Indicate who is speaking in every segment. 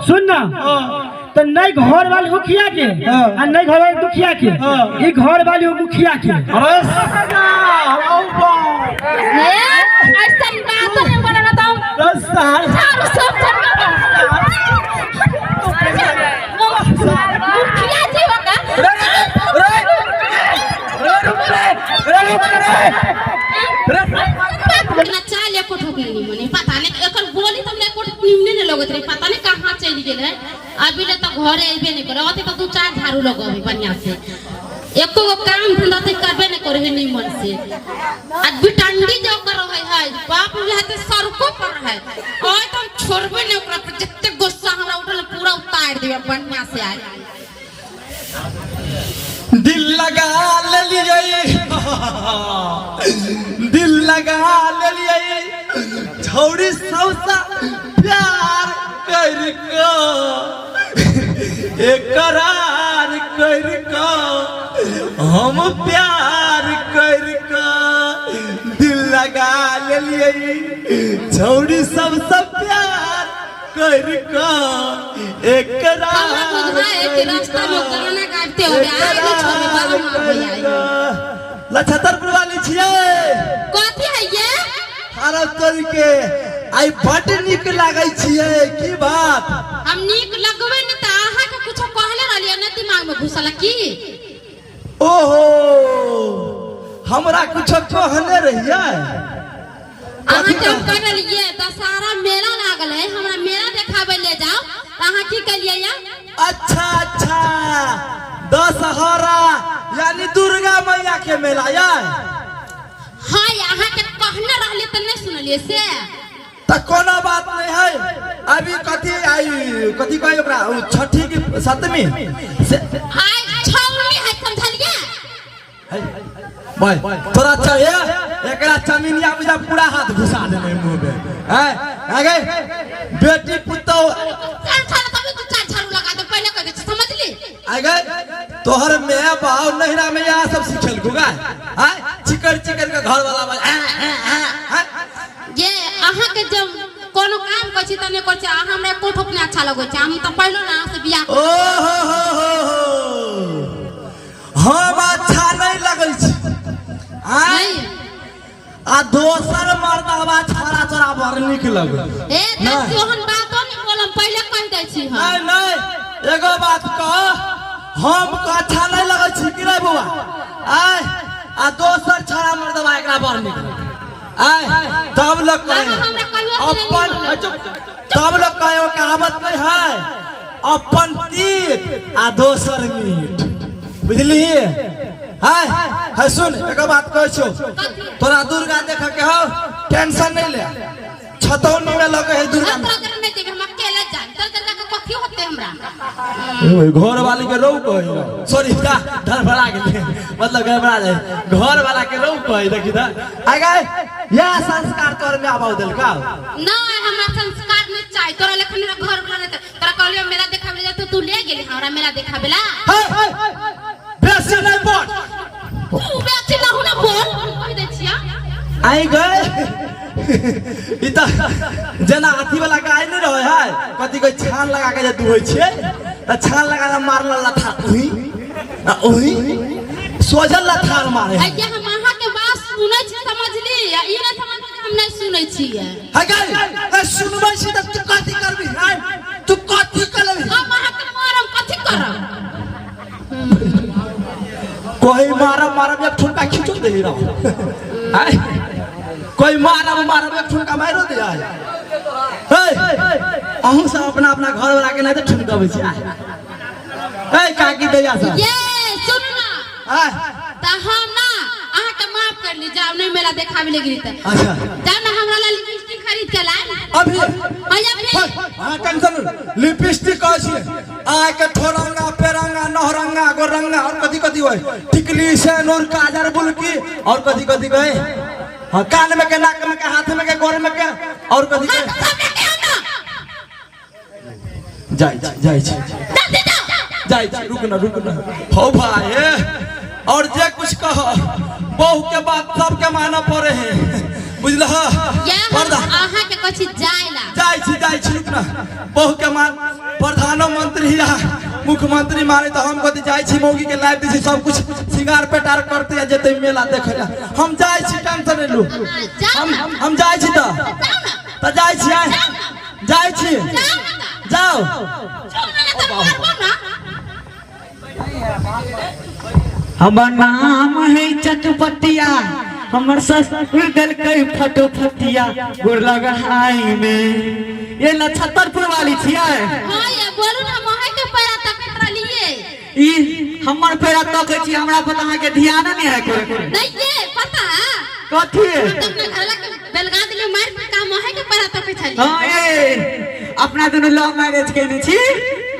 Speaker 1: सुन ना तो नहीं घर वाली उखिया के
Speaker 2: हाँ।
Speaker 1: आ नहीं घर वाली दुखिया के
Speaker 2: हाँ।
Speaker 1: ई घर वाली उ मुखिया के
Speaker 2: अरे साला, औ बा।
Speaker 3: ए, ऐसन बात नहीं बोला तो हम
Speaker 2: अरे साला।
Speaker 3: झाड़ू सब झटका मुखिया जी होगा।
Speaker 2: रे, रे, रे, रुक रे, रे, रुक रे। रे,
Speaker 3: ना चाल एको ठोक नहीं मने पता नहीं एकर बोली तो हमरा एको ठोक निमने नहीं लगत रहे, पता नहीं कहाँ चलि गेल है। अभी ले तो घरे अइबे नहीं करे, अते तो दू चार झाड़ू लगबे बढ़िया से, एको गो काम धंधा ते करबे नहीं करे है निमन से। आ बिटंडी जो कर रहे है बाप रे है तो सड़को पर है, और तो हम छोड़बे नहीं ओकरा पर, जते गुस्सा हमरा उठल पूरा उतार देबे बढ़िया से। आज
Speaker 2: दिल लगा लेलियै, दिल लगा लेलियै छौड़ी सबसँ प्यार करि कऽ, एकरार करि कऽ, हम प्यार करि कऽ दिल लगा लेलियै छौड़ी सबसँ प्यार करि कऽ, एकरार
Speaker 3: हमरा बुझाय है कि रास्ता में गाना गाबते होबे, आइ नहीं छोड़बे, बड़ा मार हो जाए।
Speaker 2: लछतरपुर वाली छियै।
Speaker 3: कथी है ये?
Speaker 2: अरे तोरी के आइ बड नीक लागै छियै, की बात?
Speaker 3: हम नीक लगबे ने त अहाँ के कुछो कहले रहलियै ने दिमाग में घुसल की?
Speaker 2: ओहो, हमरा कुछो कहने रहियै?
Speaker 3: अहाँ के हम कह रहलियै दशहरा मेला लागल है, हमरा मेला देखाबै ले जाओ, त अहाँ की कहलियै या?
Speaker 2: अच्छा अच्छा, दशहरा यानी दुर्गा मैया के मेला यार।
Speaker 3: हाँ, अहाँ के कहने रहलियै त नहीं सुनलियै से।
Speaker 2: त कोनो बात नहीं है, अभी कथी आई कथी कहे ओकरा, उ छठी की सप्तमी से
Speaker 3: आइ छौनी है, समझलियै?
Speaker 2: भाई तोरा चाहिए एकरा चमिनिया बुझा पूरा हाथ घुसा देने मुंह में हैं आगे बेटी पुतौ
Speaker 3: चार झाड़ू तभी तू चार झाड़ू लगा दे, पहले कह दे छी, समझली?
Speaker 2: आगे तोहर मैं बाव नहिरा में यहाँ सब सिखेल गुगा हैं चिकर चिकर के घर वाला बाज आ, आ, आ, आ।
Speaker 3: ये अहाँ के जब कोनो काम करै छी त नहि करै छी, अहाँ हमरा एको ठोप नहि अच्छा लगै छै, हम तऽ पहिलो ना अहाँ से बियाह।
Speaker 2: ओ हो हो हो हो, हम अच्छा नहीं लगै छी आँय?
Speaker 3: नहीं।
Speaker 2: आ दोसर मर्दवा छोरा तोरा बड़ नीक लगै।
Speaker 3: ए
Speaker 2: नहीं।
Speaker 3: ओहन बातो नहि बोलम, पहिले कहि दै छी हम।
Speaker 2: नहीं नहीं, एगो बात कह, हम के अच्छा नहीं लगै छी कि रे बौआ? आय आ दोसर छोरा मर्दवा एकरा बड़ नीक लगै। आय तब लोग कहे
Speaker 3: अहाँ हमरा कहियो से नहीं
Speaker 2: अपन
Speaker 3: बोलल।
Speaker 2: चुप, तब लोग कहे ओ कहावत नहीं है, अपन तीत आ दोसर मीठ, बुझली? हाय है सुन, एगो बात कहै छौ, तोरा दुर्गा देख के हो टेंशन नहीं ले, छतौनी में लगे है दुर्गा।
Speaker 3: हम तोरा जरा नहीं जेबै, हम अकेले जाएब, तोरा जरा के कथी होतै हमरा?
Speaker 2: ओए, घर वाली के रौ कहे, सॉरी दा धड़फड़ा गेलै, मतलब गड़बड़ा जाए, घर वाला के रौ कहे, देखी दा आ गए यह संस्कार तोर में आबाव देलका।
Speaker 3: नहीं, हमरा संस्कार नहीं चाही, तोरा लेखन मेरा घर वाला नहीं, तोरा कहलियो मेला देखाबे ले जा, तो तू ले गेली हमरा मेला देखाबे ला।
Speaker 2: हे बेसी नहीं बोल।
Speaker 3: तू बेसी ना हो ना बोल, कहि दै छिया।
Speaker 2: आई गए ई त जेना अथी वाला गाय नहीं रहे है, कथी कोई छान लगा के जे दुहै छियै त छान लगा के मारल लथा ओही आ ओही सोझल लथार मारे है।
Speaker 3: अइया हम अहाँ के बात सुनै छी, समझली? आ ई नहीं समझली कि हम नहीं सुनै छियै।
Speaker 2: है गई ए सुनबै छी त तू कथी करबी? है तू कथी करबी?
Speaker 3: हम अहाँ के मारम, कथी करब?
Speaker 2: कोई मारब मारब एक ठुनका खींचो दे रहो है, कोई मारब मारब एक ठुनका मारो दे है। हे अहूँ सब अपना अपना घर वाला के नहीं तो ठुनकबै छी। हे काकी दैया सब
Speaker 3: ये सुन ना,
Speaker 2: आय।
Speaker 3: त हम ना अहाँ के माफ कर ली, जाओ नहीं मेला देखाबे ले गेली त।
Speaker 2: अच्छा।
Speaker 3: जाओ ना हमरा ला लिपस्टिक खरीद के लाए
Speaker 2: अभी?
Speaker 3: हाँ, अभी।
Speaker 2: हाँ टेंशन नहीं। लिपस्टिक कहै छियै आय के ठोरंगा पेरंगा नहरंगा गोरंगा और कथी कथी होय, टिकली सेनुर काजर बुलकी और कथी कथी कहे, हाँ कान में के नाक में के हाथ में के गोर में के और कथी
Speaker 3: हाँ,
Speaker 2: के।
Speaker 3: तो सब लेके आओ ना।
Speaker 2: जाइ छी, जाइ छी।
Speaker 3: जल्दी जाओ।
Speaker 2: जाइ छी, रुक ना रुक ना। हो भाई ए, और जे कुछ कह बहू के बात सबके मानऽ पड़े है, बुझलह?
Speaker 3: ये हम
Speaker 2: पर्दा
Speaker 3: अहाँ के कहै छी जाय ला।
Speaker 2: जाइ छी जाइ छी, रुक ना, बहू के मान प्रधानमंत्री या मुख्यमंत्री मारे तो हम कथी जाइ छी मौगी के लाइव दै छी सब कुछ श्रृंगार पेटार करते आ जेतै मेला देखै ला हम जाइ छी टेंशन नहि लू।
Speaker 3: हाँ, जाओ
Speaker 2: हम
Speaker 3: ना।
Speaker 2: हम जाइ छी तऽ
Speaker 3: जाओ ना।
Speaker 2: तऽ जाइ छी आइ जाइ छी।
Speaker 3: जाओ ना तऽ।
Speaker 2: जाओ।
Speaker 3: जाओ ना, ना तऽ मारबो ना।
Speaker 4: हमर नाम है चटपटिया, हमर ससुर देलकै फटोफटिया गोर लगाई में। ये नक्षत्रपुर वाली छियै?
Speaker 3: हाँ ये बोलू ना, महे के पैरा तकैत रहलिए।
Speaker 4: ई हमर पैरा तकै छी, हमरा पर अहाँके ध्यान नहि है कोई।
Speaker 3: नहीं ये पता है
Speaker 4: कथी?
Speaker 3: हम तो अपना घरवाला के बेलगा दिलियै मार पीट के, महे के पैरा तकै छलियै।
Speaker 4: हाँ ए अपना दुनू लव मैरिज केने छी।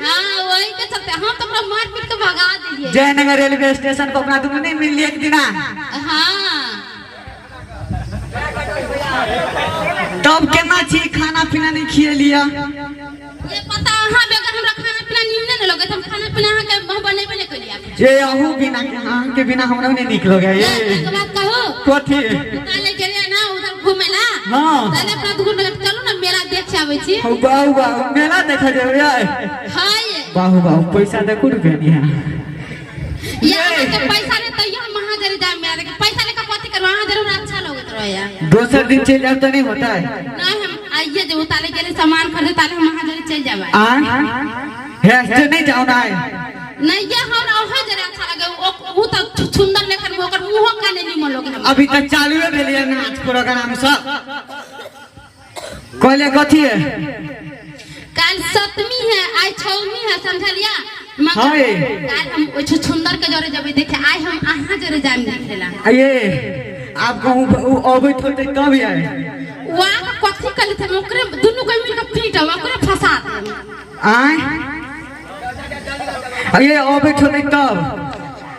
Speaker 3: हाँ वही के चलते हम तो ओकरा मार पीट के भगा दिलियै।
Speaker 4: जयनगर रेलवे स्टेशन पर अपना दुनू नहीं मिललियै एक दिना?
Speaker 3: हाँ।
Speaker 4: तब केना छी, खाना पीना नहीं खियलिया?
Speaker 3: ये पता अहाँ बगैर हमरा खाना पीना नीमने नहीं लगैत, हम खाना पीना अहाँ के हम बनेबे नहीं कलियै।
Speaker 4: जे अहूँ बिना, अहाँ के बिना हमरा नहीं नीक लगै।
Speaker 3: ये एक बात कहू?
Speaker 4: कथी?
Speaker 3: काले गेलियै ना उधर घूमे ला।
Speaker 4: हाँ।
Speaker 3: ताले अपना दुनू चलू ना मेला देख के आबै छी।
Speaker 4: हौ, बाहु बाहु मेला देखऽ जेबै?
Speaker 3: हाँ ये।
Speaker 4: बाहु बाहु पैसा देखू रुपया नहीं है।
Speaker 3: ये अहाँ के पैसा नहीं तैयो हम अहाँ जरे जाए मेला देखे, पैसा लेके कथी करब, अहाँ जरे हमरा अच्छा लगैत रहैया।
Speaker 4: दोसर दिन चलि जायब तऽ नहीं होता है?
Speaker 3: नहीं हम आइए जेबो, ताले गेले सामान खरीदे, ताले हम अहाँ जरे चलि जाबै।
Speaker 4: आ हे से नहीं जाओ ना?
Speaker 3: नहीं ये हमरा ओहे जरे अच्छा लगे, ओ तऽ सुंदर लेखन ओकर मुंहो काने निमन लगे हमरा।
Speaker 4: अभी तक चालुए भेलियै नाच प्रोग्राम सब। कहलियै कथी है?
Speaker 3: काल सप्तमी है, आइ छौमी है, समझलिया? मगर
Speaker 4: हाँ ये।
Speaker 3: काल हम ओइ सुंदर के जरे जेबै देखे, आइ हम अहाँ जरे जाम देखेला।
Speaker 4: ये आप कहूँ अबैत होतै तब आए।
Speaker 3: वहाँ के कथी कले थे, ओकरे दुनू कोई मिलके पीटब, ओकरे फंसा देब।
Speaker 4: आय ये अबैत होतै तब।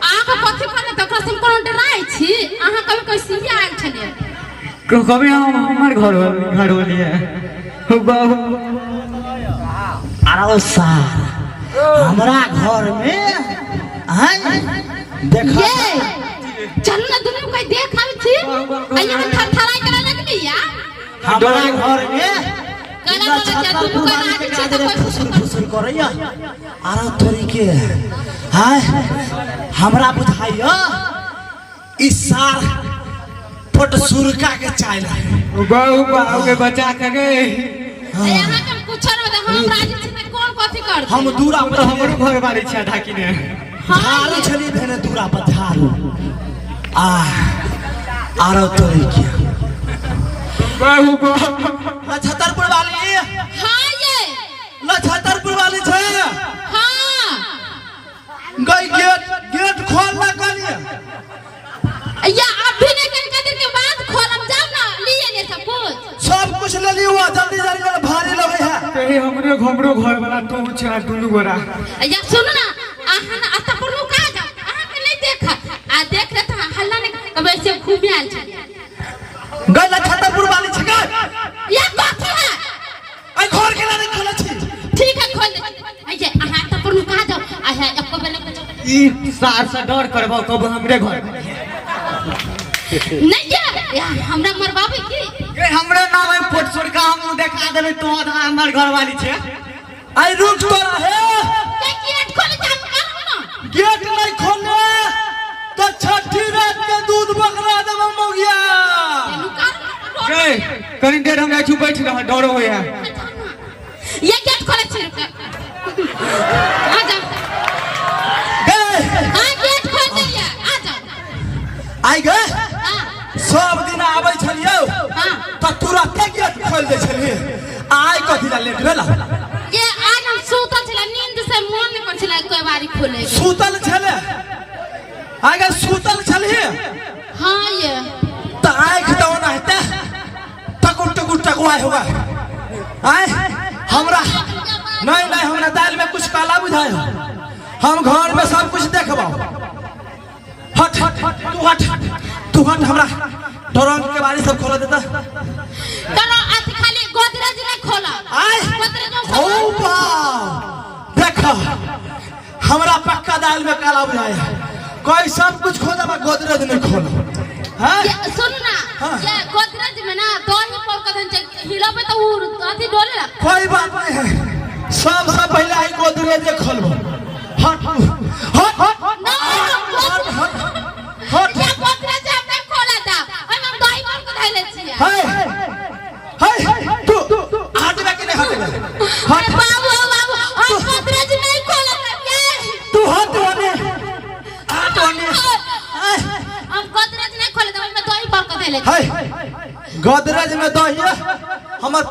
Speaker 3: अहाँ के कथी कले त ओकरा से हम कोनो डराइ छी? अहाँ कभी कोई सिया आयल छलियै?
Speaker 4: कभी हम हमर घर घर होलियै बाबू।
Speaker 2: अरे सार हमरा घर में आय देखा।
Speaker 3: ये चलू ना दुनू कोई देख आबै छी। अइया हम थरथराइ करे लगली या
Speaker 2: हमरा घर में
Speaker 3: गला गला छै, दुनू कोई राजी छी तऽ कोई
Speaker 2: फुसुर फुसुर करैया। अरे तोरी के हाय हमरा बुझाइया ई सार फटसुरका के चाइल है।
Speaker 4: बाबू बाबू के बचा के गए।
Speaker 3: अहाँ के हम कुछो नहि बता, हम राजी छी तऽ कोन कथी करतै?
Speaker 2: हम दूरा
Speaker 4: तो
Speaker 2: पर
Speaker 4: हमरो घर बारी छै ढाकी ने।
Speaker 3: हाँ
Speaker 2: झाड़ू छली भेने दूरा पर झाड़ू आ आरो तोरी के
Speaker 4: बाबू बाबू
Speaker 2: नक्षत्रपुर वाली।
Speaker 3: हाँ ये।
Speaker 2: नक्षत्रपुर वाली छै?
Speaker 3: हाँ।
Speaker 2: गई गेट गेट खोल ना करिए।
Speaker 3: या अभी नहीं, कनिका देर के बाद खोलम, जाओ ना लिए ले सब कुछ।
Speaker 2: सब कुछ ले लियो, जल्दी जल्दी भारी लगे है।
Speaker 4: कही हमरो हमरो घर वाला तो छै दुनू गोरा।
Speaker 3: या सुन ना, अहाँ ना अत पर रुका जाओ, अहाँ के नहीं देख आ देख रहे त हल्ला नहीं कब ऐसे घूमे आयल छै।
Speaker 2: गई नक्षत्रपुर वाली छै गई।
Speaker 3: या कथी है?
Speaker 2: आई घर के ना नहीं खोले छी।
Speaker 3: ठीक है खोल दे। आइए अहाँ अत पर रुका जाओ, आ है एको बेर नहीं।
Speaker 4: ई सार से डर करबो कब हमरे घर
Speaker 3: नहीं ये हमरा मरवाबे की?
Speaker 4: ए हमरे नाम है फटसुरका, हम देखा देबै तो आधा हमर घर वाली छै।
Speaker 2: आई रुक तोरा हे।
Speaker 3: के गेट खोले जाम करब ना।
Speaker 2: गेट नहीं खोले तो छठी रात के दूध बकरा देबो मौगिया।
Speaker 3: लुका
Speaker 4: गए कनी देर हम जाइ छी बैठ रह, डर होया।
Speaker 3: ये गेट खोले छी, रुक आ जाओ।
Speaker 2: गए।
Speaker 3: हां गेट खोल दिया, आ जाओ।
Speaker 2: आई गए।
Speaker 3: हां।
Speaker 2: सब दिन आबै छलियौ
Speaker 3: हां।
Speaker 2: त तुरंते गेट खोल दै छलियै, आइ कथी ला लेट भेला?
Speaker 3: ये आज हम सुतल छला, नींद से मन नहीं कर छला कोई बारी खोले के।
Speaker 2: सुतल छले? आइ गए सुतल छलियै?
Speaker 3: हां ये।
Speaker 2: त आँखि तऽ ओनाहिते टकुर टकुर टकुआइ हुआ। आइ हमरा नहीं नहीं हमरा दाल में कुछ काला बुझाय हो, हम घर में सब कुछ देखबो। हट हट तू हट तू हट, हमरा ट्रंक के बारी सब खोल देता।
Speaker 3: चलो अथी खाली गोदरेज नहीं खोला।
Speaker 2: आय
Speaker 3: गोदरेज में
Speaker 2: ओ बा देख हमरा पक्का दाल में काला बुझाय है, कोई सब कुछ खोल दबा गोदरेज नहीं खोल हैं।
Speaker 3: ये सुन ना।
Speaker 2: हाँ।
Speaker 3: ये गोदरेज में ना दही पर कथन छै हिलाबे त उ अथी डोले ला।
Speaker 2: कोई बात नहीं है, सब सब पहले गोदरेजे खोलबो। हट हट हट।
Speaker 3: ना।
Speaker 2: हट हट हट।
Speaker 3: ये गोदरेज हम नहीं खोला था, ओहिमे हम दही भर के धैले छियै।
Speaker 2: हाय हाय, तू हटबे कि नहीं हटबे? हट।
Speaker 3: अरे बाबू, ओ बाबू, हम गोदरेज नहीं खोला था ये।
Speaker 2: तू हट ओने, हट ओने।
Speaker 3: हम गोदरेज नहीं खोले था, ओहिमे दही भर के धैले छियै।
Speaker 2: हाय, गोदरेज में दही है, हमर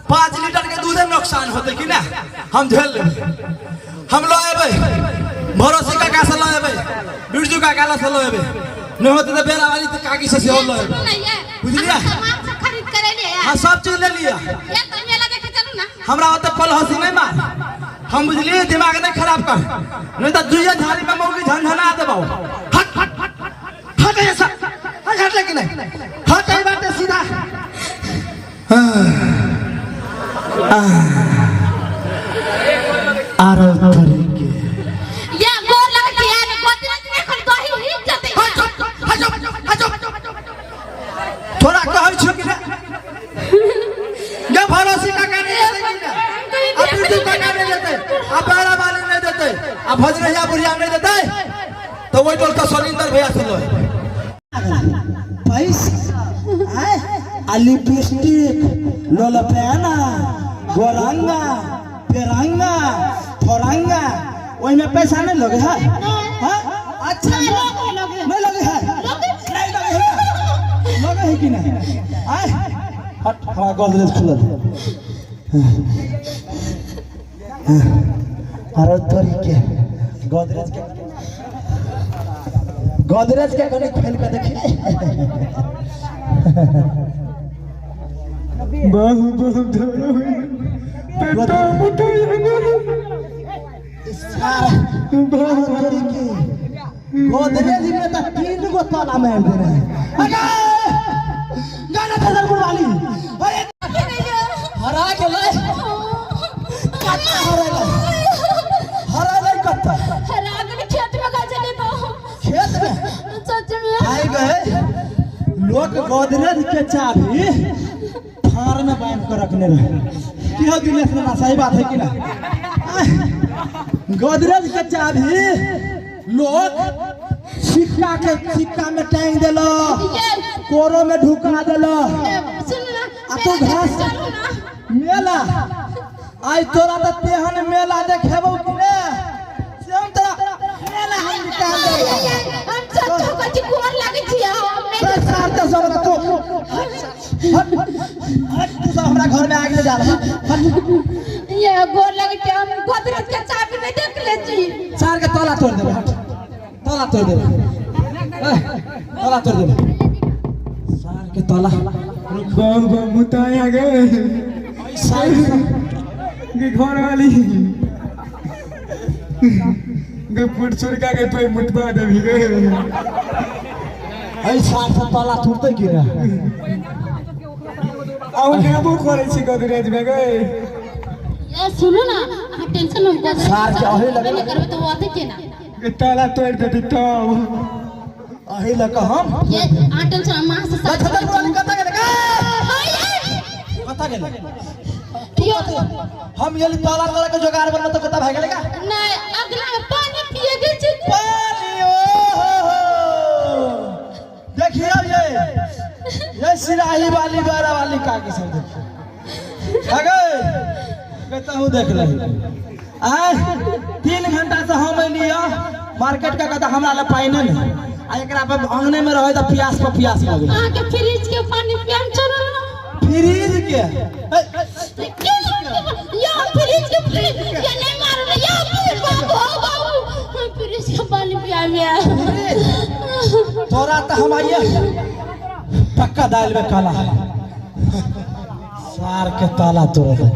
Speaker 2: 5 लीटर के दूध में नुकसान होते कि ना, हम झेल लेबै। हम लऽ एबै, भरोसी काका से लऽ एबै, बिरजू काका से लऽ एबै, नहीं होते तऽ बेरा वाली तऽ काकी से सेहो लऽ एबै।
Speaker 3: सुनू ना ये।
Speaker 2: बुझलियै?
Speaker 3: अहाँ सामान सब खरीद कर एलियै?
Speaker 2: हाँ, सब चीज ले लिअ।
Speaker 3: ये तऽ मेला देखे चलू ना।
Speaker 2: हमरा ओते पल हंसी नहीं मार, हम बुझलिए, दिमाग नहीं खराब कर, नहीं तो दुइये झाड़ी में मौगी झनझना देबौ। हट हट हट, ऐसा हट हट लेकिन नहीं हट, एहि बाटे सीधा। आरो तरीके।
Speaker 3: ये गोर लगे कि यार गोदरेज में एखन दही हिच जेतै।
Speaker 2: हट हट हट, थोड़ा कहै छौ कि नहि गे? भरोसी काका नहीं देतै कि नहि? आ बिरजू काका नहीं देतै, आ बेड़ा वाली नहीं देतै, आ भजनैया बुढ़िया नहीं देतै, तऽ ओहि टोल तऽ सलिंदर भैया से लऽ एबै।
Speaker 5: पैसा आय आ लिपस्टिक लोलपेना गोरंगा पेरंगा थोरंगा, ओहिमे पैसा नहीं लगे है? हाँ? अच्छा।
Speaker 3: नहीं लगे, लगे।
Speaker 5: नहीं लगे है? नहीं लगे है, लगे है कि नहीं? आय हट, हमारा गोदरेज खुलल। अरे तोरी के गोदरेज के, गोदरेज के कनी खोल के देखी।
Speaker 4: बाबू बहुत धरो पेटा मुटा।
Speaker 5: तोरी के गोदरेज में तो 3 गो ताला मार दे रहे। अरे गाना फजलपुर वाली, अरे हरा गेलै। कत्ता हरेलै? हरेलै कत्ता?
Speaker 3: हरा गेलै खेत में गजले तो।
Speaker 5: खेत में?
Speaker 3: सच में।
Speaker 5: आइ गए, लोग गोदरेज के चाबी फाड़ में बांध कर रखने रहे की हो दिनेश ना? सही बात है कि ना? आह, गोदरेज के चाबी लोग सिक्का के सिक्का में टांग देलो,
Speaker 3: ये
Speaker 5: कोरो में ढुका देलो।
Speaker 3: सुन ना।
Speaker 5: आ तू घास
Speaker 3: चलू ना।
Speaker 5: मेला आइ तोरा तऽ तेहन मेला देखेबौ कि ने से हम तोरा मेला हम निकाल देबौ।
Speaker 3: हम सच्चो कथी गोर लागै छियै, हम नहीं।
Speaker 5: पैसा आते सब तो हट हट, तू सब हमरा घर में आगे जा रहा, हट।
Speaker 3: ये गोर लागै छियै, हम गोदरेज के चाबी नहीं देख ले छी।
Speaker 5: चार के ताला तोड़ देबै, हट, ताला तोड़ देबै, ए, ताला तोड़ देबै सार के ताला।
Speaker 4: बाबू मुताया गए
Speaker 5: साइड
Speaker 4: के घर वाली गे पुट सुरका के तो मुतबा देबी गे।
Speaker 5: एहि सार से ताला टूटतै कि ने?
Speaker 4: आउ नेबो करै छी गोदरेज में गे।
Speaker 3: ये सुनू ना, अहाँ टेंशन नहीं गोदरेज
Speaker 5: सार के अही लगे।
Speaker 3: नहीं करबै तऽ ओ अथी केना?
Speaker 4: गे ताला तोड़ देती तब।
Speaker 5: अही लऽ कऽ हम
Speaker 3: ये अहाँ टेंशन माँ से साथ।
Speaker 5: छतरपुर वाली कतऽ गेलै गे? कतऽ गेलै?
Speaker 3: यो।
Speaker 5: हम गेली ताला तोड़ा के जोगाड़ बनल तऽ कतऽ भागि गेलै गे?
Speaker 3: नहीं, अगला में पानी पिए गेल छी।
Speaker 5: पानी, ओ हो हो, देखियो ये सिराही वाली बारा वाली काकी सब देखियो अगे कतहु देख रही। आय 3 घंटा से हम एलियै मार्केट के, कहता हमरा लग पानि नहीं आ एकरा पर अंगने में रहे तऽ प्यास पर प्यास लगे।
Speaker 3: अहाँ के फ्रिज के पानी पियम, चलू ना।
Speaker 5: फ्रिज के?
Speaker 3: या फ्रिज के पानी, ये नहीं मारो ना या बाबू, ओ बाबू, फ्रिज के पानी पिया में।
Speaker 5: तोरा तऽ हम आइए पक्का दालि में काला है। सार के ताला तोड़ दे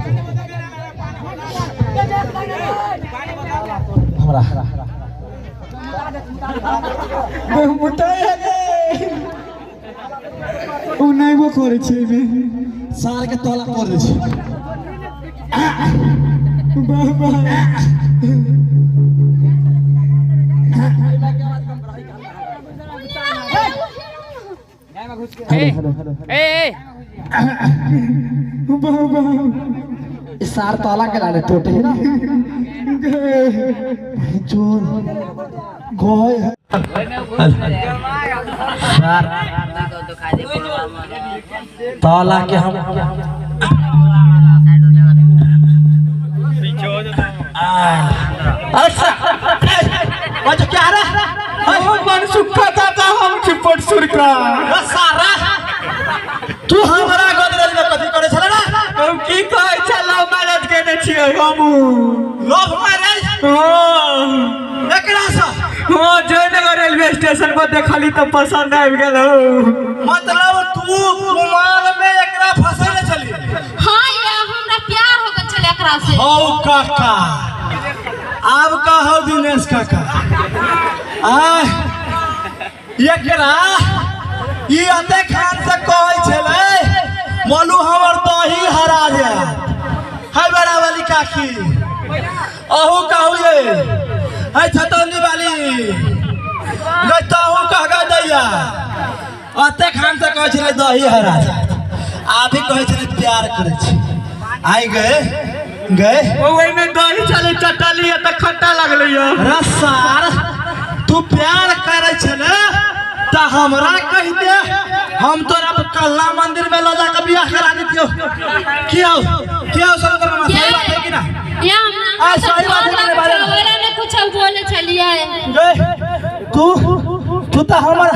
Speaker 5: हमरा।
Speaker 4: मुताया गे, ओ नेबो करै छी एहिमे।
Speaker 5: सार के ताला तोड़ दै छी।
Speaker 4: बाबा। बाबा।
Speaker 5: सार ताला के लाने टूटे है ना। चोर गए है।
Speaker 2: सर ताला के हम अच्छा अच्छा क्या रहा
Speaker 4: हम सुखा चाचा हम छिपट सुरका
Speaker 2: सारा तू हमरा गोदरेज में कथी करे छले ना?
Speaker 4: हम की कहै छै लव मैरिज केने छियै हम।
Speaker 2: Love marriage?
Speaker 4: हाँ
Speaker 2: एकरा से?
Speaker 4: हाँ, जयनगर रेलवे स्टेशन पर देखली तऽ पसंद आबि गेल।
Speaker 2: मतलब तू कुमार में एकरा फसैले छली?
Speaker 3: हाँ ये हमरा प्यार हो गेल छले एकरा से।
Speaker 2: हौ काका, आब कहौ दिनेश काका, आ एकरा ई अते खान से कहै छलै मलू हमर दही हरा जायत। है बड़ा वाली काकी, अहू कहू ये है छतौनी वाली गई तहू कह गई दैया अते खान से कहै छलै दही हरा जायत, आ भी कहै छलै प्यार करै छी। आई गए गए
Speaker 4: ओहिमे दही छलै चटली तऽ खट्टा लगलै।
Speaker 2: रसार तू प्यार करै छले तऽ हमरा कहि दे, हम तोरा कल्ला मंदिर में ल जाके बियाह करा देतियौ। की हौ की हौ शंकर मामा, सही बात है कि ना?
Speaker 3: या हमरा
Speaker 2: आ सही बात है कि ना बारे में?
Speaker 3: ओला ने कुछ बोले छलियै।
Speaker 2: गए तू तू तऽ हमर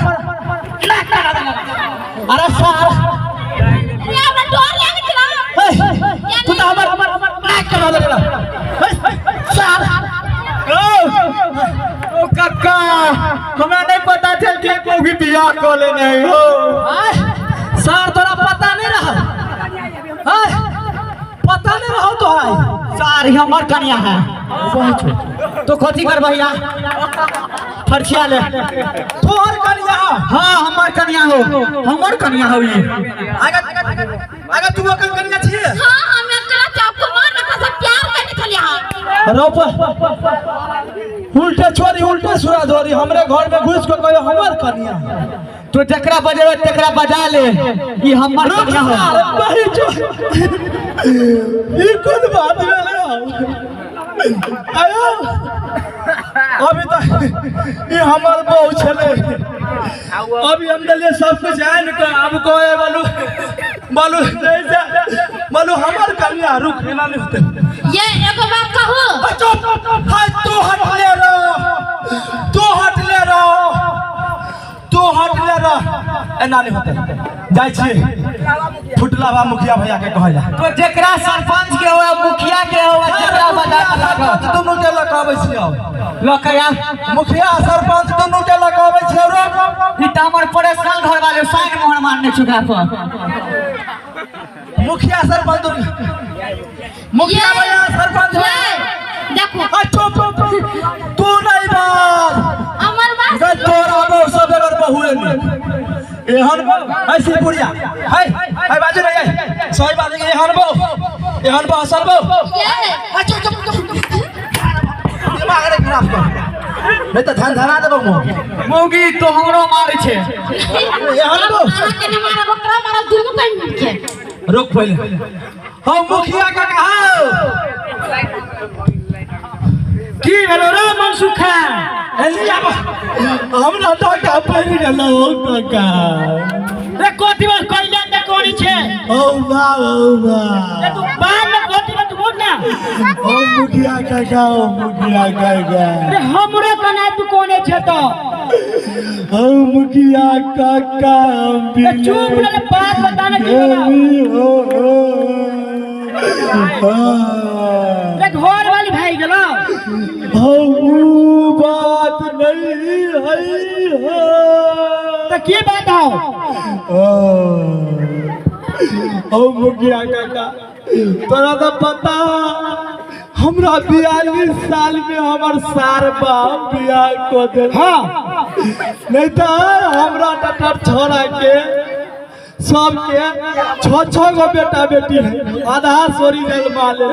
Speaker 2: अरे सार
Speaker 3: या हमरा डर लागै छला।
Speaker 2: तू तऽ हमर नाक करा देला सार।
Speaker 4: ओ काका हमरा नहीं पता चल कि कोई भी बियाह कऽ लेने हो।
Speaker 2: सर तोरा पता नहीं रहा? पता नहीं रहा तोरा?
Speaker 4: सार हमर कन्या है तो कथी करबै या फरछिया ले
Speaker 2: तोहर कन्या?
Speaker 4: हाँ हमर कन्या हो, हमर कन्या हो ई।
Speaker 2: आगा आगा तू ओकर कन्या छियै?
Speaker 3: हाँ हम एकरा कुमार में से प्यार करने छलियै हम।
Speaker 2: रोप उल्टे छोरी उल्टे सुरा धोरी हमरे घर में घुस के कहियो हमर कन्या।
Speaker 4: तो जकरा बजेबै तकरा बजा ले, ई हमर कन्या हो।
Speaker 2: ई कोन बात भेलै? आयो अभी तक ई हमर बहू छलै, अभी हम देलियै सब कुछ आनि कऽ, आब कहै बोलू बोलू जैसे बोलू हमर कन्या। रुक एना नहि होतै।
Speaker 3: ये एगो बात कहू?
Speaker 2: चुप हाय तू हट ले रहो, तू हट ले रहो, तू हट ले रहो, एना नहि होतै। जाइ छियै फुटला बा मुखिया भैया के कहै ला।
Speaker 4: तो जकरा सरपंच के हो मुखिया के हो जकरा बजा
Speaker 2: दुनू के लऽ कऽ अबै छियै।
Speaker 4: लऽ कऽ आ
Speaker 2: मुखिया सरपंच दुनू के लऽ कऽ अबै छियै। रो
Speaker 4: ई तऽ हमर परेशान घर वाले साइन मोहर मारने चुका पर।
Speaker 2: मुखिया सरपंच दुनू, मुखिया भैया सरपंच भैया।
Speaker 3: देखो
Speaker 2: चुप तू नहीं बात
Speaker 3: हमर बात
Speaker 2: गई तोरा बहु सब बेगर बहुए नहीं एहन बहु है सिपुरिया है है बाजू नहीं है सही बात है। एहन बहु एहन बहु असल बहु।
Speaker 3: ये
Speaker 2: चुप चुप दिमाग रे खराब कर नहीं तो धन धरा देबो मुँह।
Speaker 4: मौगी तो हमरो मारे छे
Speaker 2: एहन बहु
Speaker 3: अहाँ के ने मारब ओकरा मारब दुनू के मिल के।
Speaker 2: रुक पहले हम मुखिया का कहा
Speaker 1: की भेलो रे मनसुखा?
Speaker 2: एली आब हमरा टाका पड़ि गेलौ काका।
Speaker 1: रे कथी बात कइले त कोनी छे?
Speaker 2: औ बा औ बा
Speaker 1: रे तू बाद में कथी बात बोल ना।
Speaker 5: ओ मुखिया काका, ओ मुखिया काका,
Speaker 1: रे हमरे कना तू कोने छे तो?
Speaker 5: ओ मुखिया काका हम
Speaker 1: रे चुप रे बात बताने की बोला।
Speaker 5: हो हो
Speaker 1: रे घर वाली भाई गेलो।
Speaker 5: हो ऊ बात नहीं है।
Speaker 1: तो की बात हो?
Speaker 5: ओ मुखिया काका तोरा तो पता हमरा 42 साल में हमर सार बाप बियाह कऽ देल।
Speaker 1: हाँ
Speaker 5: नहीं तो हमरा टटर छोड़ा के सबके 6-6 गो बेटा बेटी है, आधा सोरी जलमा ले।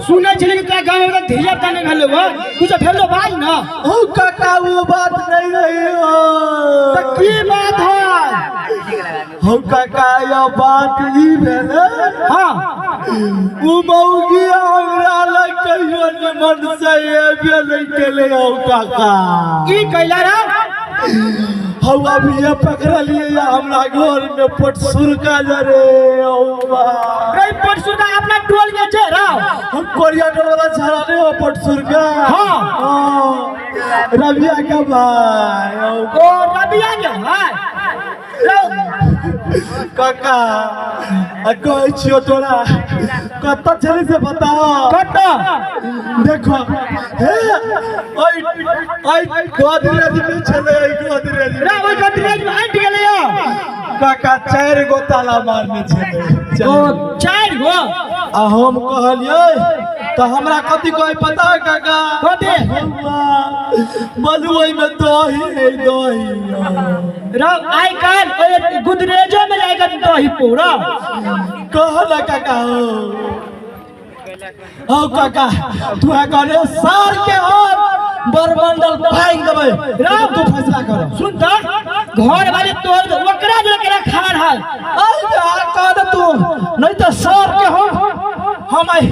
Speaker 1: सुनै छली कि तोरा गाँव में धिया पुता नहीं भेलो हो, कुछ भेलो भाई ना।
Speaker 5: ओ काका वो बात नहीं रही हो।
Speaker 1: तो की बात है?
Speaker 2: हौ काका यो बात ई भेलै।
Speaker 1: हाँ।
Speaker 2: उ मौगी हमरा लग कहियो निमन से एबे नहीं केले हौ काका।
Speaker 1: की कैला रे?
Speaker 2: हौ अभी ये पकड़लिए या हमरा घर में पटसुरका जरे हौ बा।
Speaker 1: रे पटसुरका अपना टोल के छे रे।
Speaker 2: हम कोरिया टोल वाला छाड़ा नहीं हो पटसुरका।
Speaker 1: हाँ।
Speaker 2: हाँ रबिया का भाई हौ।
Speaker 1: ओ रबिया के भाई।
Speaker 2: काका आ कहै छियौ तोरा कतऽ छली से बताओ।
Speaker 1: कतऽ?
Speaker 2: देखो हे ओइ ओइ गोदरेज में छलै, ओइ गोदरेज में।
Speaker 1: रे ओइ गोदरेज में अंट गेलै यौ।
Speaker 2: काका 4 गो ताला मारने छलै।
Speaker 1: ओ 4 गो?
Speaker 2: आ हम कहलियै तऽ हमरा कथी कहै पता है काका?
Speaker 1: कथी?
Speaker 2: बोलू ओहिमे दही है दही।
Speaker 1: रे आइ काल्हि ओइ गोदरेजो में जाय के दही पूरा।
Speaker 2: कहल काका हो। हौ काका तू है कहले सार के हम बरमंडल भांग देबै।
Speaker 1: राम
Speaker 2: तू फैसला कर।
Speaker 1: सुन तऽ घर वाले तोड़ दे ओकरा जे केना खान है।
Speaker 2: अरे कह दे तू नहीं तो सार के हम आई।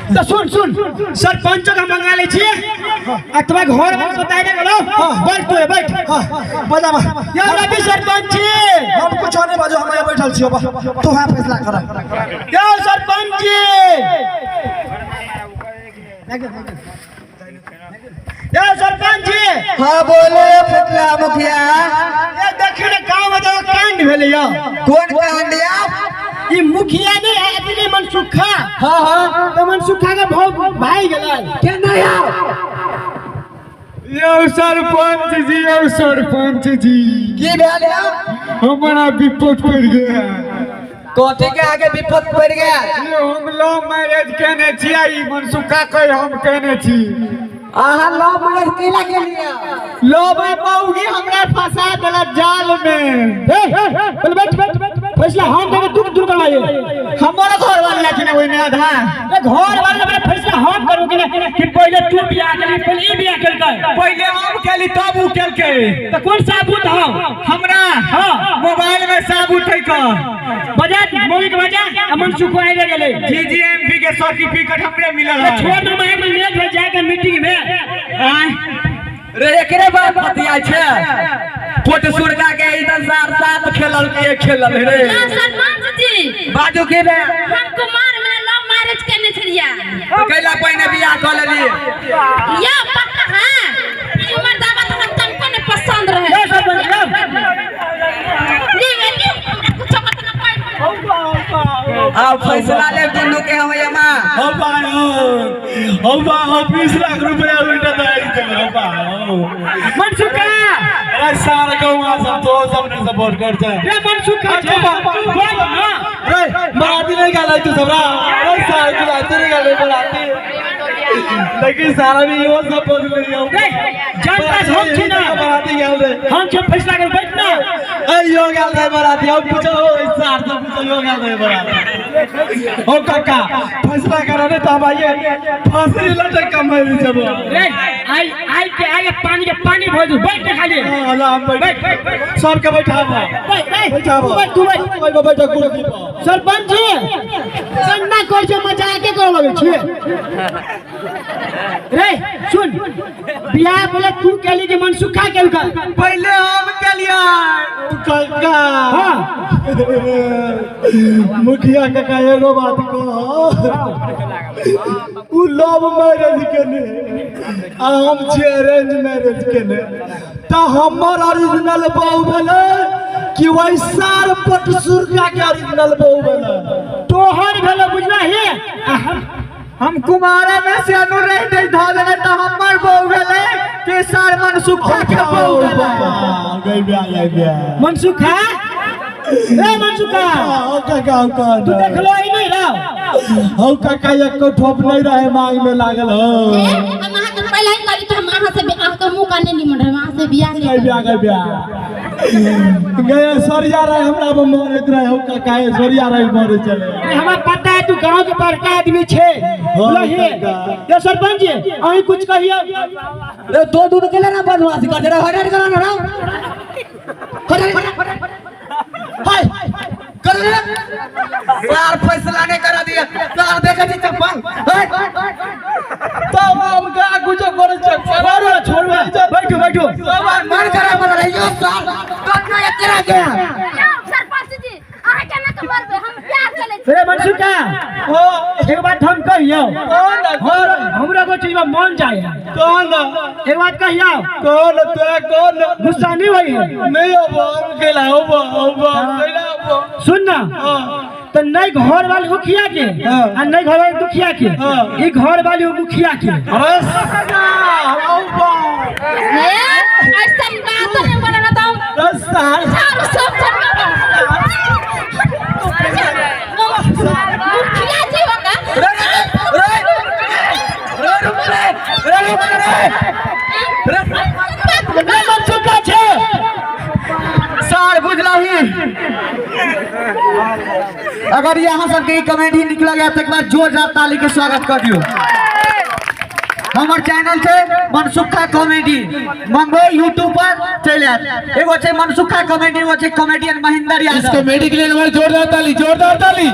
Speaker 1: तो सुन सुन सरपंच के मंगा ले छियै आ तोरा घर वाले बताय दे गेलो। बैठ तू बैठ।
Speaker 2: हां बजा बा।
Speaker 1: यार रवि सरपंच जी
Speaker 2: हम कुछ नहीं बाजू, हम यहाँ बैठल छियो बा। तू है फैसला कर।
Speaker 1: यौ सरपंच जी यौ सरपंच जी।
Speaker 6: हाँ बोले फुटला मुखिया।
Speaker 1: ये देखियो ने गांव में तो कांड भेलै यौ।
Speaker 6: कौन कांड या?
Speaker 1: ई मुखिया नहीं है अतने मनसुखा।
Speaker 6: हाँ हाँ।
Speaker 1: तो मनसुखा के भाव भाई गेलै।
Speaker 6: केना यौ?
Speaker 7: यौ सरपंच जी, यौ सरपंच जी।
Speaker 6: की भेल यौ?
Speaker 7: हमरा विपद पड़ गया।
Speaker 6: कथी के आगे विपद पड़ गया?
Speaker 7: यौ हम लव मैरिज केने छियै, ई मनसुखा कहि हम केने छी।
Speaker 6: अहाँ लव मैरिज केला केलियै?
Speaker 7: लव मौगी हमरा फंसा देलक जाल में।
Speaker 1: ए बोल बैठ बैठ फैसला हम देबै तू दूर करवाइए।
Speaker 7: हमर घर वाला लेकिन ओइ में आधा।
Speaker 1: ए घर वाला ने फैसला हम करू कि नहीं कि पहले तू बियाह केली पहले ई बियाह केलकै।
Speaker 7: पहले हम केली तब उ केलकै।
Speaker 1: त कोन साबुत हम?
Speaker 7: हमरा
Speaker 1: हां
Speaker 7: मोबाइल में साबुत है का।
Speaker 1: बजा मौगी के बजा आ मनसुख आइ गेलै।
Speaker 7: जीजीएमपी के सर्टिफिकेट हमरे मिलल है।
Speaker 1: छोड़ दो मैं लेट हो जाएगा मीटिंग में।
Speaker 6: रे एकरे बात बतिया छै। पोट सुरका के इधर सार सात खेलल के खेलल रे।
Speaker 3: सरपंच जी
Speaker 6: बाजू की बे?
Speaker 3: हम कुमार में लव मैरिज केने छलिया।
Speaker 6: तो कैला पहिने बियाह क लेली?
Speaker 3: या पक्का है ई मर्दावा त हमरा तनको ने पसंद रहे।
Speaker 1: यौ सरपंच यौ।
Speaker 3: नी नी हमरा कुछ पता न पड़।
Speaker 6: आ फैसला ले दुनू के हम यमा।
Speaker 2: हौ बा हौ बा हौ 20 लाख रुपया उल्टा दे चल हौ बा हौ।
Speaker 1: मनसुखा
Speaker 2: अरे सार गौवा सब तो सब ने सपोर्ट कर छै।
Speaker 1: रे मनसुखा छै तू बोल ना।
Speaker 2: रे बराती नहीं गालै तू सबरा। अरे सार के बराती नहीं गालै बराती। लेकिन सारा भी यो सब बोल ले यो।
Speaker 1: रे जनता हम छी ना।
Speaker 2: बराती गेल रे।
Speaker 1: हम छै फैसला कर बैठ ना।
Speaker 2: ए यो गेल रे बराती। हम पूछो सार से पूछो यो गेल रे बराती। ओ काका फैसला करा ने तो हम आइए फांसी लटक कमाई जब।
Speaker 1: रे आई आई के आगे पानी के पानी भर दू बैठ के खाली।
Speaker 2: हां हम बैठ सबके बैठाबो
Speaker 1: बैठ बैठ तू बैठ
Speaker 2: बैठ बैठ कुर्सी पर।
Speaker 1: सरपंच जी चन्ना कर छै मजाके कर लगै छी। रे सुन बियाह बोले तू केली कि मनसुखा केलका?
Speaker 7: पहले हम केलियै।
Speaker 2: काका
Speaker 1: हां
Speaker 2: मुखिया काका एगो बात कहो उ लव मैरिज केने आ हम छियै अरेंज मैरिज केने त हमर ओरिजिनल बहु भेलै कि वही सार पटसुरका के ओरिजिनल बहु भेलै?
Speaker 1: तोहर भेलै बुझला हे।
Speaker 7: हम कुमारे में से अनुरह दे धऽ देलै त हमर बहु भेलै कि सार मनसुखा के बहु भेलै?
Speaker 2: गई बिया गई बिया
Speaker 1: मनसुखा ए मनसुखा
Speaker 2: ओ काका ओ का
Speaker 1: तू देखलो ही नहीं राव।
Speaker 2: हौ काका एक ठोप नहीं रहे मांग में लागल हो।
Speaker 3: हम अहाँ के पहले ही कहली कि हम अहाँ से अहाँ के मुंह काने निमन रहे अहाँ से बियाह नहीं
Speaker 2: गई बिया गई बिया गए सरिया रहे हमरा पर मरैत रहे। हौ काका ए सरिया रहे मरे चले।
Speaker 1: हमरा पता है तू गांव के बड़का आदमी छे। बोलो हे ये सरपंच जी अहीं कुछ कहियो।
Speaker 6: रे दो दूध के ना बदमाशी कर दे रे हट करा ना। हाय रे सार फैसला नहीं करा दिया सार देखे छी चप्पल हे।
Speaker 5: तब हम का कुछ करे छै
Speaker 1: छोड़ू छोड़ू बैठो बैठो
Speaker 6: मन करा बोल रही हो सार कतना एकरा के
Speaker 8: सरपंच जी अहाँ केना के मरबै हम प्यार चलै छी
Speaker 1: रे मनसुख का एक बात हम कहियो
Speaker 5: कौन
Speaker 1: हमरा को चीज में मन जाए
Speaker 5: कौन
Speaker 1: एक बात कहियो
Speaker 5: कौन तो कौन
Speaker 1: गुस्सा नहीं होई है
Speaker 5: नहीं अब हम केला अब अब केला अब
Speaker 1: सुन ना तो नहीं घर वाली मुखिया के आ नहीं घर वाली दुखिया के ई घर वाली मुखिया के
Speaker 5: अरे
Speaker 3: हे ऐसन बात नहीं बोला तो हम
Speaker 5: सार
Speaker 3: सार सब मुखिया जी होगा
Speaker 6: रे रे रे रुक रे रे रुक रे रे
Speaker 1: नहीं मनसुख का छे
Speaker 6: सार बुझलही
Speaker 4: अगर यहाँ सबके ई कॉमेडी निकल गया तो एक बार जोरदार ताली के स्वागत कर दियो। हमर चैनल छै मनसुखा कॉमेडी, मंगो यूट्यूब पर चलि आयत। एगो छै मनसुखा कॉमेडी, एगो छै कॉमेडियन महेंद्र
Speaker 5: इस
Speaker 4: यादव।
Speaker 5: कॉमेडी के लिए हमारे जोरदार ताली, जोरदार ताली।